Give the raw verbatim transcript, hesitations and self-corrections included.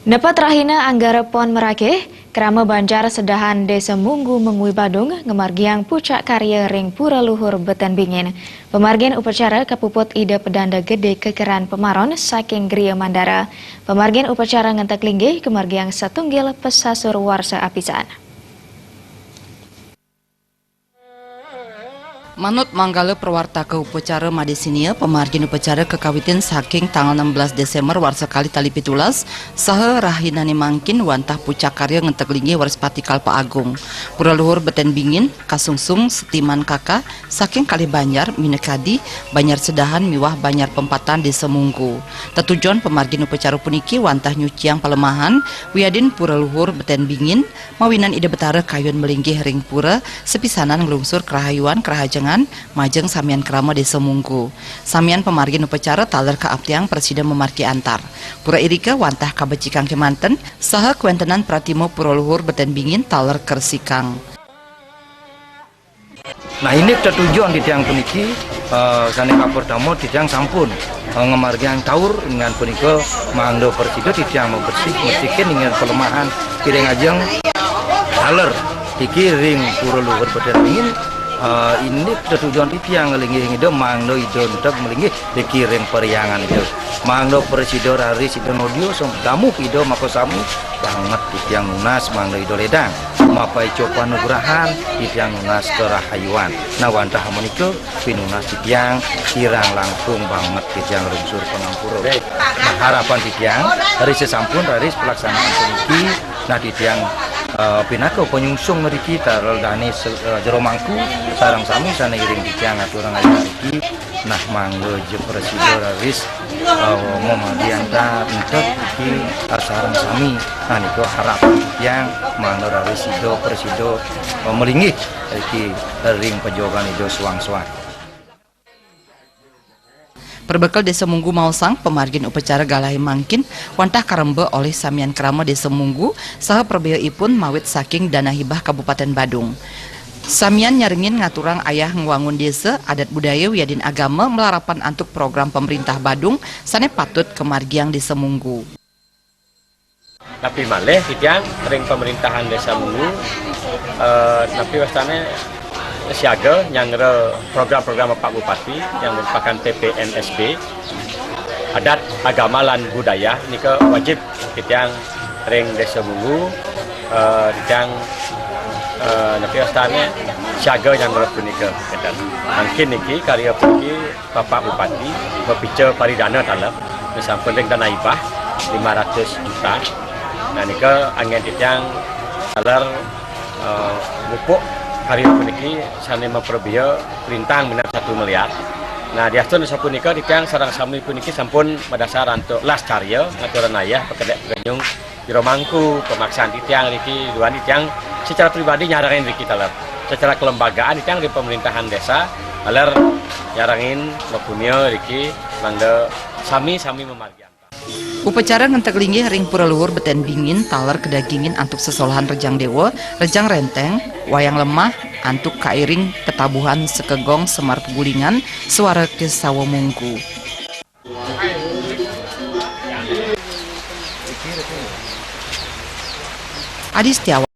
Nepat rahina Anggara Pon merakeh, krama banjar sedahan Desa Munggu Mengwi Badung ngamargiang pucak karya ring Pura Luhur Beten Bingin. Pamargin upacara kapuput Ida Pedanda Gede Kekeran Pemaron saking Griya Mandara. Pamargin upacara ngentek linggih kamargiang satunggil pesasur warsa apisan. Manut manggala prawartaka upacara madé sinia, pamargin upacara kakawitin saking tanggal enam belas Désémber warsa kalih tali pitulas, saha rahinané mangkin wantah pucak karya ngentek linggih Wraspati Kalpa Agung. Pura Luhur Beten Bingin kasungsung setiman kaka saking kalih banjar, minakadi Banjar Sedahan miwah Banjar Pempatan Désa Munggu. Tetujon pamargin upacara puniki wantah nyuciang palemahan wiadin Pura Luhur Beten Bingin, mawinan Ida Betara kayun malinggih ring pura, sapisanan nglungsur karahayuan karahajengan majeng samian krama Désa Munggu. Samian pamargin upacara taler kaaptiang prasida mamargi antar. Pura irika wantah kabecikang kémanten, saha kawéntenan pratima Pura Luhur Beten Bingin taler kresiki. Nah, indik tetujon titiang puniki, eh, sané kapertama titiang sampun, eh, ngamargiang taur, inggih punika mangda prasida titiang mabersih, mabesikin inggih palemahan piring ajeng taler niki ring Pura Luhur Beten Bingin, eh, indik tetujon titiang nglinggih Ida mangda Ida nenteg malinggih niki ring parhyangan Ida. Mangda prasida raris Ida nodia sam-, damuh Ida makasami banget titiang nunas mangda Ida ledang mapaica panugrahan, titiang nunas karahayuan. Nah, wantah menika pinunas titiang kirang langkung banget titiang nglungsur pangampura. Nah, harapan titiang, raris sampun raris pelaksanaan puniki, nah, titiang, eh, pinaka panyungsung mriki taler dané se-, eh, jero mangku, sareng sami sané iring titiang ngaturang ayah niki. Nah, mangda ja prasida raris, eh, mamargi antar nenteg niki, eh, sareng sami. Nah, nika harapan titiang mangda raris sida prasida, eh, malinggih niki ring pajogan Ida soang-soang. Perbekel Désa Munggu maosang, pamargin upacara galahé mangkin wantah karemba olih samian krama Désa Munggu saha prabeaipun mawit saking Dana Hibah Kabupatén Badung. Samian nyarengin ngaturang ayah ngwangun désa, adat budaya wiadin agama malarapan antuk program pamréntah Badung sané patut kamargiang Désa Munggu. Napi malih titiang ring pamréntahan Désa Munggu, eh, napi wastané siaga nyanggra program-program Bapak Bupati yang merupakan P P N S B, adat, agama, lan budaya nika wajib titiang ring Désa Munggu, eh, titiang, eh, napi wastané siaga nyanggra punika. Mangkin niki karya puniki Bapak Bupati mapica paridana taler, sampun ring dana hibah lima ratus juta. Nah, nika anggén titiang taler, eh, mupuk karya puniki sané maprabéa lintang minab satu miliar. Nah, diastun sapunika titiang sareng sami puniki sampun madasar antuk las karya ngaturang ayah pakedék pagenyung jero mangku, pamaksan titiang niki, duaning titiang secara pribadi nyarengin niki taler. Secara kelembagaan titiang di pemerintahan desa, taler nyarengin mapunia niki mangda sami-sami mamargi antar. Upacara ngentek linggih ring Pura Luhur Beten Bingin taler kadagingin antuk sesolahan rejang déwa, rejang rénténg, wayang lemah, antuk kairing ketabuhan sakegong semar pagulingan, suara késawa mungku. Adi Setiawan.